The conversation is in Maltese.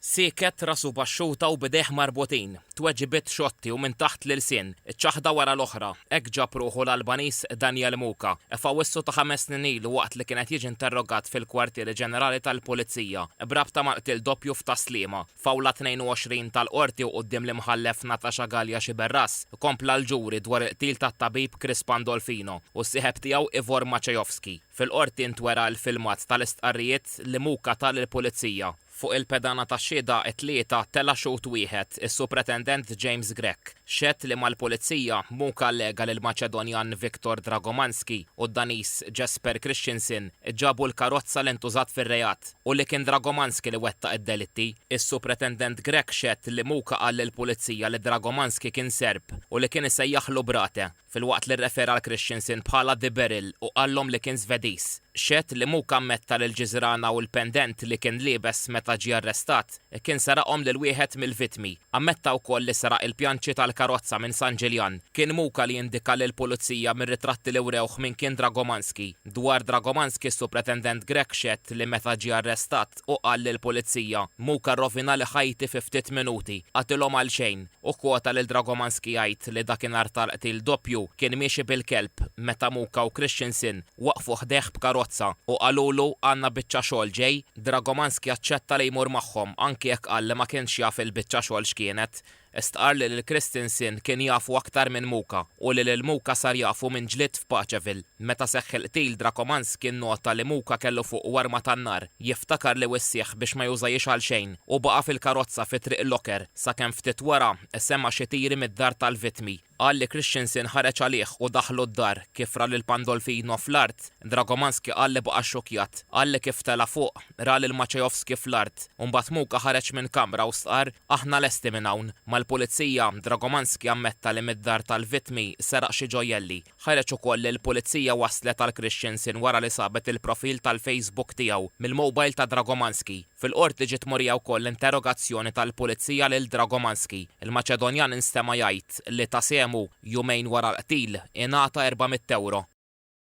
Sieket, rasu baxxuta u b'idejh marbutin. Tweġibiet xotti u minn taħt l-ilsien. Ċaħda wara l-oħra. Hekk ġab ruħu l-Albaniż Daniel Muka. F'Awwissu ta' ħames snin ilu waqt li kien qed jiġi interrogat fil-kwartieri ġenerali tal-Pulizija b'rabta mal-qtil doppju f'Tas-Sliema. F'Awla 22 tal-Qorti u quddiem l-Imħallef Natasha Galea Sciberras kompla l-ġuri dwar il-qtil tat-tabib Chris Pandolfino u s-sieħeb tiegħu Ivor Maciejowski. Fil-Qorti ntwera l-filmat tal-istqarrijiet li Muka ta lill-Pulizija. Fuq il-pedana tax-xhieda t-Tlieta tela' xhud wieħed, is-Supretendent James Grech. Xehed li mal-Pulizija, Muka allega li l-Maċedonjan Viktor Dragomanski u d-Daniż Jesper Christensen ġabu l-karozza li ntużat fir-reat u li kien Dragomanski li wettaq id-delitti. Is-Supretendent Grech xehed li Muka qal lill-Pulizija li Dragomanski kien Serb u li kien isejjaħlu brate. filwaqt li rrefera għal Christensen bħala The Beryl u qallhom li kien Svediż. Xehed li Mook ammetta li l-ġiżrana u l-pendent li kien liebes meta ġie arrestat kien seraqhom lil wieħed mill-vittmi. Ammetta wkoll li seraq il-pjanċi tal-karozza minn San Ġiljan. Kien Muka li indika lill-pulizija mir-ritratti li wrewh min kien Dragomanski. Dwar Dragomanski s-Supretendent Grech xehed li meta ġie arrestat hu qal lill-pulizija, Muka rrovinali ħajti fi ftit minuti. Qatilhom għalxejn. Hu kkwota lil Dragomanski jgħid li dakinhar tal-qtil doppju kien miexi bil-kelb meta Muka u Christensen waqfu ħdejh b'karozza u qalulu għandna biċċa xogħol ġej. Dragomanski aċċetta li jmur magħhom anki jekk qal li ma kienx jaf il-biċċa xogħol x'kienet. Stqarr li lil Christensen kien jafu aktar minn Muka u li lil Muka sar jafu minn ġlied f'Paceville. Meta seħħ il-qtil Dragomanski nnota li Muka kellu fuqu arma tan-nar. Jiftakar li wissieh biex ma jużahiex għalxejn u baqa' fil-karozza fi Triq Locker sakemm ftit wara sema' xi tiri mid-dar tal-vittmi. Qal li Christensen ħareġ għalih u daħlu d-dar. Kif ra lil Pandolfino fl-art, Dragomanski qal li baqa' xxukkjat. Qal li kif tela' fuq, ra lil Maciejowski fl-art. U mbagħad Muka ħareġ minn kamra u stqarr, Aħna lesti minn hawn. Mal-pulizija, Dragomanski ammetta li mid-dar tal-vittmi seraq xi ġojjelli. Ħareġ ukoll li l-pulizija waslet għal Christensen wara li sabet il-profil tal-Facebook tiegħu mill-mobile ta' Dragomanski. Fil-Qorti ġiet murija wkoll l-interrogazzjoni tal-pulizija lil Dragomanski. Il-Maċedonjan instema' jgħid li ta sehmu, jumejn wara l-qtil, ingħata 400 ewro.